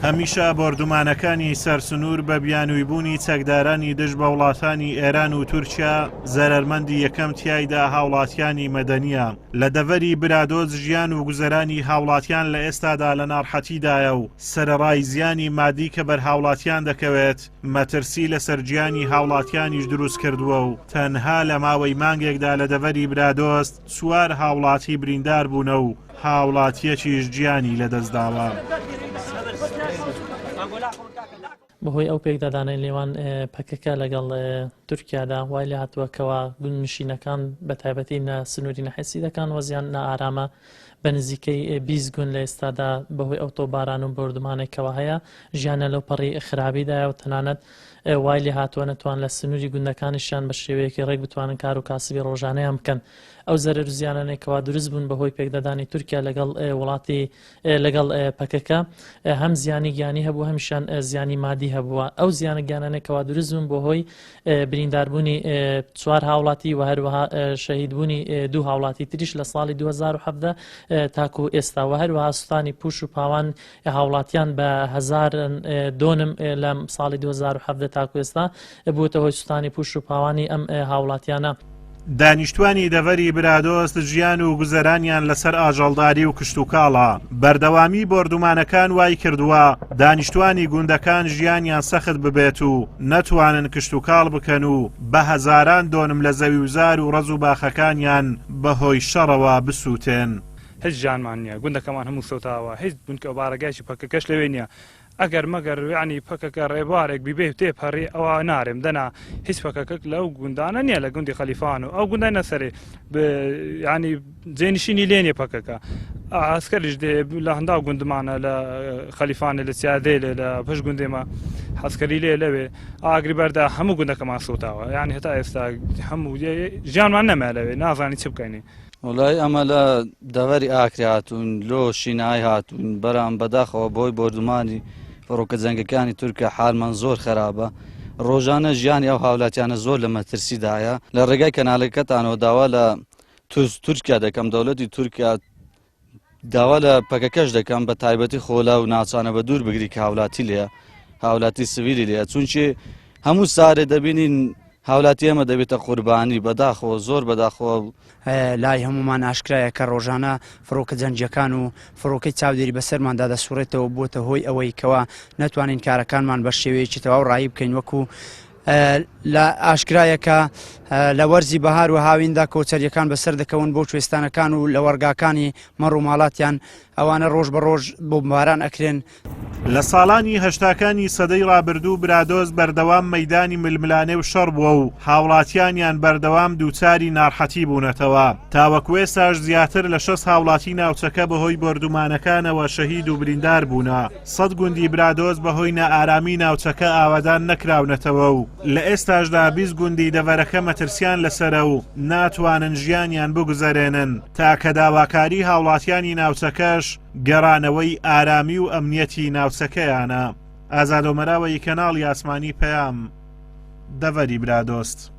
هەمیشە بۆردومانەکانی سەر سنوور بە بیانووی بوونی چەکدارانی دژ بە وڵاتانی ئێران و تورکیا زەرەرمەندی یەکەم تیایدا هاوڵاتیانی مەدەنییە. لە دەڤەری برادۆست ژیان و گوزەرانی هاوڵاتیان لە ئێستادا لە ناڕحەتیدایە و سەرەڕای زیانی مادی کە بەر هاوڵاتیان دەکەوێت مەترسی لەسەر گیانی هاوڵاتیانیش دروست کردووە و تەنها لە ماوەی مانگێکدا لە دەڤەری برادۆست چوار هاوڵاتی بریندار بوونە و هاوڵاتیەکیش گیانی لەدەستداوە. بەهۆی ئەو پێکدادانەی نێوان پەکەکە لەگەڵ تورکیادا وای لێهاتووە کەوا گوندنشینەکان بە تایبەتی لە سنووری ناحیەی سیدەکان وەزیان نائارامە بە نزیکەی 20 گوند لە ئێستادا بەهۆی ئەو تۆپباران و بۆردومانێک کەوا هەیە ژیانە لەو پەڕی خراپیدایە و تەنانەت وای لێهاتووە نەتوان لە سنووری گوندەکانیشیان بە شێوەیەکی ڕێک بتوانن کار و کاسبی ڕۆژانەیان بکەن ئەو زەرەر و زیانانەی کەوا دروست بوون بەهۆی پێکدادانی تورکیا لەگەڵ وڵاتی لەگەڵ پەکەکە هەم زیانی گیانی هەبوو هەمیشان زیانی مادی هەبووە ئەو زیانە گیانانەی کەوا دروست بوون بۆ هۆی برینداربوونی چوار هاوڵاتی و هەروەها شەهیدبوونی دوو هاوڵاتی تریش لە ساڵی 2017 تاکو ئێستا و هەروەها سوتانی پوش و پاوان هاوڵاتیان بە هەزار دۆنم لە ساڵی 2017 تاکو ئێستا بووتە هۆی سوتانی پوش و پاوانی ئەم هاوڵاتیانە. دانیشتوانی دەڤەری برادۆست ژیان و گوزەرانیان لەسەر ئاژەڵداری و کشتوکاڵە، بەردەوامی بۆردومانەکان وایکردووە دانیشتوانی گوندەکان ژیانیان سەخت ببێت و نەتوانن کشتوکاڵ بکەن و بە هەزاران دۆنم لە زەویوزار و ڕەز و باخەکانیان بەهۆی شەڕەوە بسووتێن. هیچ ژیانمان نییە، گوندەکەمان هەموو سوتاوە، هیچ بنکە و بارەگایەکی پەکەکەش لەوێ نییە، ئەگەر مەگەر یانی پەکەکە ڕێبوارێک بیبێ و تێپەڕی ئەوە نارێم دەنا هیچ پەکەکەک لەو گوندانە نییە لە گوندی خەلیفان و ئەو گوندای نەسەرێ ینی جێنشینی لێ نیە پەکەکە ئاسکەریش دێ لە هەندا گوندمانە لە خەلیفانە لە سیادێ لێ لە پشت گوندێمە حەسکەری لێ لەوێ ئاگری بەردا هەموو گوندەکەمان سوتاوە یعنی هەتا ئێستا هەموو ژیانمان نەما لەوێ نازانی چ بکەینی وەڵایی ئەمە لە دەڤەری ئاکرێ هاتوون لۆ شینایی هاتوون بەرام بەداخەوە بۆی بۆردومانی فڕۆکە جەنگەکانی تورکیا حالمان زۆر خراپە ڕۆژانە ژیانی ئەو هاولاتیانە زۆر لە مەترسیدایە لە ڕێگای کەنالەکەتانەوە داوا لە تورکیا دەکەم دەولەتی تورکیا داوا لە پەکەکەش دەکەم بە تایبەتی خۆلا و ناچانە بە دوور بگری کە هاولاتی لێ هاولاتی سڤیلی لێ چونچێ هەموو سارێ دەبینین هاولاتی ئێمە دەبێتە قوربانی بەداخەوە زۆر بەداخەوە. لای هەموومان ئاشکرایە کە ڕۆژانە فڕۆکە جەنگییەکان و فڕۆکەی چاودێری بەسەرماندا دەسوڕێتەوە بووەتە هۆی ئەوەی کەوا نەتوانین کارەکانمان بە شێوەیەکی تەواو ڕایی بکەین وەکو لە ئاشکرایە کە لە وەرزی بەهار و هاویندا کۆچەریەکان بەسەر دەکەون بۆ کوێستانەکان و لە وەرگاکانی مەڕ و ماڵاتیان ئەوانە ڕۆژ بە ڕۆژ بۆمباران ئەکرێن. لە ساڵانی هەشتاکانی سەدەی ڕابردوو برادۆست بەردەوام مەیدانی ململانێ و شەڕ بووە و هاوڵاتیانیان بەردەوام دووچاری ناڕحەتی بوونەتەوە تاوەکو ئێستاش زیاتر لە 60 هاوڵاتی ناوچەکە بەهۆی بۆردومانەکانەوە شەهید و بریندار بوونە سەد گوندی برادۆست بەهۆی نائارامی ناوچەکە ئاوەدان نەکراونەتەوە و لە ئێستاشدا 20 گوندی دەڤەرەکە مەترسیان لەسەرە و ناتوانن ژیانیان بگوزەرێنن تاکە داواکاری هاوڵاتیانی ناوچەکەش گەڕانەوەی ئارامی و ئەمنیەتی ناوچەکەیانە. ئازاد ئۆمەراوەیی کەناڵی ئاسمانی پەیام، دەڤەری برادۆست.